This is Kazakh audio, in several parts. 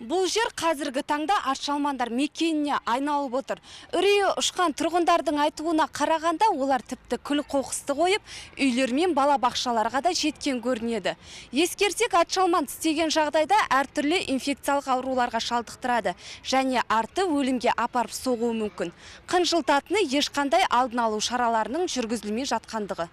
Бұл жер қазіргі таңда атжалмандар мекеніне айналып отыр. Үрейі ұшқан тұрғындардың айтуына қарағанда, олар тіпті күл қоқысты қойып, үйлер мен балабақшаларға да жеткен көрінеді. Ескерсек, атжалман тістеген жағдайда әртүрлі инфекциялық ауруларға шалдықтырады және арты өлімге апарып соғуы мүмкін. Қынжылтатыны ешқандай алдын алу шараларының жүргізілмей жатқандығы.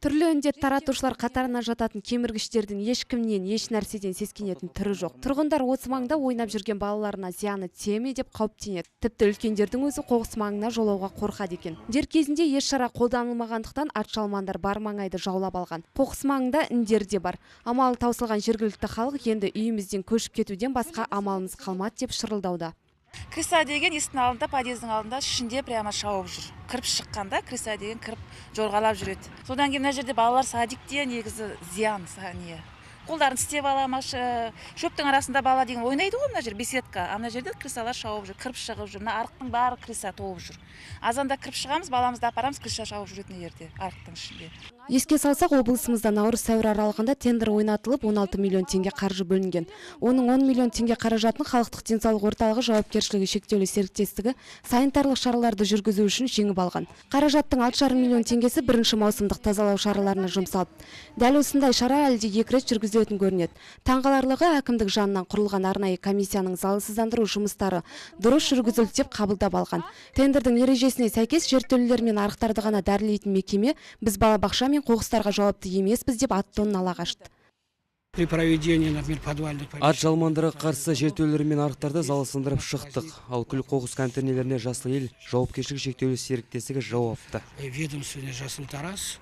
Түрлі індет таратушылар қатарына жататын кеміргіштердің ешкімнен, еш нәрседен сескенетін түрі жоқ. Тұрғындар осы маңда ойнап жүрген балаларына зияны тие ме деп қауіптенеді. Тіпті үлкендердің өзі қоқыс маңына жолауға қорқады екен. Дер кезінде еш шара қолданылмағандықтан атжалмандар бар маңайды жаулап алған. Қоқыс маңында індер де бар. Амалы таусылған жергілікті халық енді үйімізден көшіп кетуден басқа амалымыз қалмады деп шырылдауда. Крыса деген есіктің алдында, подъездің алдында, ішінде прямо шауып жүр. Кіріп шыққанда крыса деген кіріп жорғалап жүреді. Содан кейін мына жерде балалар садикте негізі зиян не. Қолдарын тістеп ала ма, шөптің арасында бала деген ойнайды ғой, мына жер беседка. А мына жерде крысалар шауып жүр, кіріп шығып жүр. Мына арықтың бәрі крыса толып жүр. Азанда кіріп шығамыз, баламызды апарамыз, крыса шауып жүретін жерде, арықтың ішінде. Еске салсақ, облысымызда наурыз сәуір аралығында тендер ойнатылып, 16 миллион теңге қаржы бөлінген. Оның 10 миллион теңге қаражатын халықтық денсаулық орталығы жауапкершілігі шектеулі серіктестігі санитарлық шараларды жүргізу үшін жеңіп алған. Қаражаттың 6,5 миллион теңгесі бірінші маусымдық тазалау шараларына жұмсалды. Дәл осындай шара әлі де екі рет жүргізілетін көрінеді. Таңғаларлығы, әкімдік жанынан құрылған арнайы комиссияның залалсыздандыру жұмыстары дұрыс жүргізілді деп қабылдап алған. Тендердің ережесіне сәйкес жертөлелер мен арықтарды ғана дәрілейтін мекеме біз балабақша мен қоқыстарға жауапты емеспіз деп ат тонын ала қашты. При проведении, например, подвальных Ат жалмандарға қарсы жертөлелер мен арықтарды залалсыздандырып шықтық. Ал күл қоқыс контейнерлеріне «Жасыл ел» жауапкершілігі шектеулі серіктестігі жауапты. Ведомственный «Жасыл Тараз».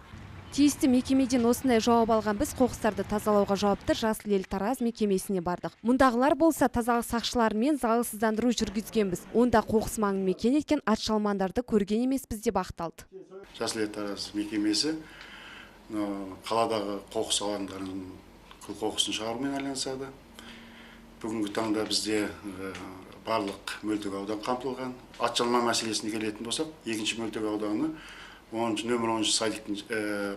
Тиісті мекемеден осындай жауап алған біз қоқыстарды тазалауға жауапты «Жасыл ел Тараз» мекемесіне бардық. Мұндағылар болса, тазалық сақшыларымен залалсыздандыру жүргізгенбіз. Онда қоқыс маңын мекен еткен атжалмандарды көрген емеспіз деп ақталды. «Жасыл ел Тараз» мекемесі мынау қаладағы қоқыс алаңдарының күл қоқысын шығарумен айналысады. Бүгінгі таңда бізде барлық мөлтек аудан қамтылған. Атжалман мәселесіне келетін болсақ, екінші мөлтек ауданы 10-, нөмір 10 садиктің,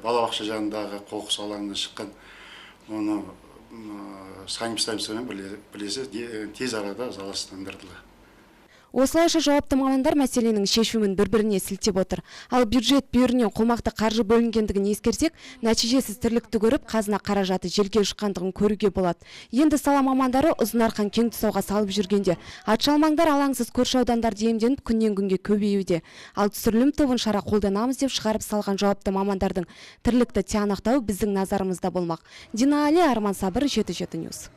балабақша жанындағы қоқыс алаңынан шыққан, оны санэпидстанциямен бірлесе тез арада залалсыздандырылды. Осылайша, жауапты мамандар мәселенің шешімін бір-біріне сілтеп отыр. Ал бюджет бүйірінен қомақты қаржы бөлінгендігін ескерсек, нәтижесіз тірлікті көріп, қазына қаражаты желге ұшқандығын көруге болады. Енді сала мамандары ұзын арқан кең тұсауға салып жүргенде, атжалмандар алаңсыз көрші аудандарды иемденіп, күннен күнге көбеюде. Ал түсірілім тобын шара қолданамыз деп шығарып салған жауапты мамандардың тірлікті тиянақтауы біздің назарымызда болмақ. Дина Али, Арман Сабыр, 77 Ньюс.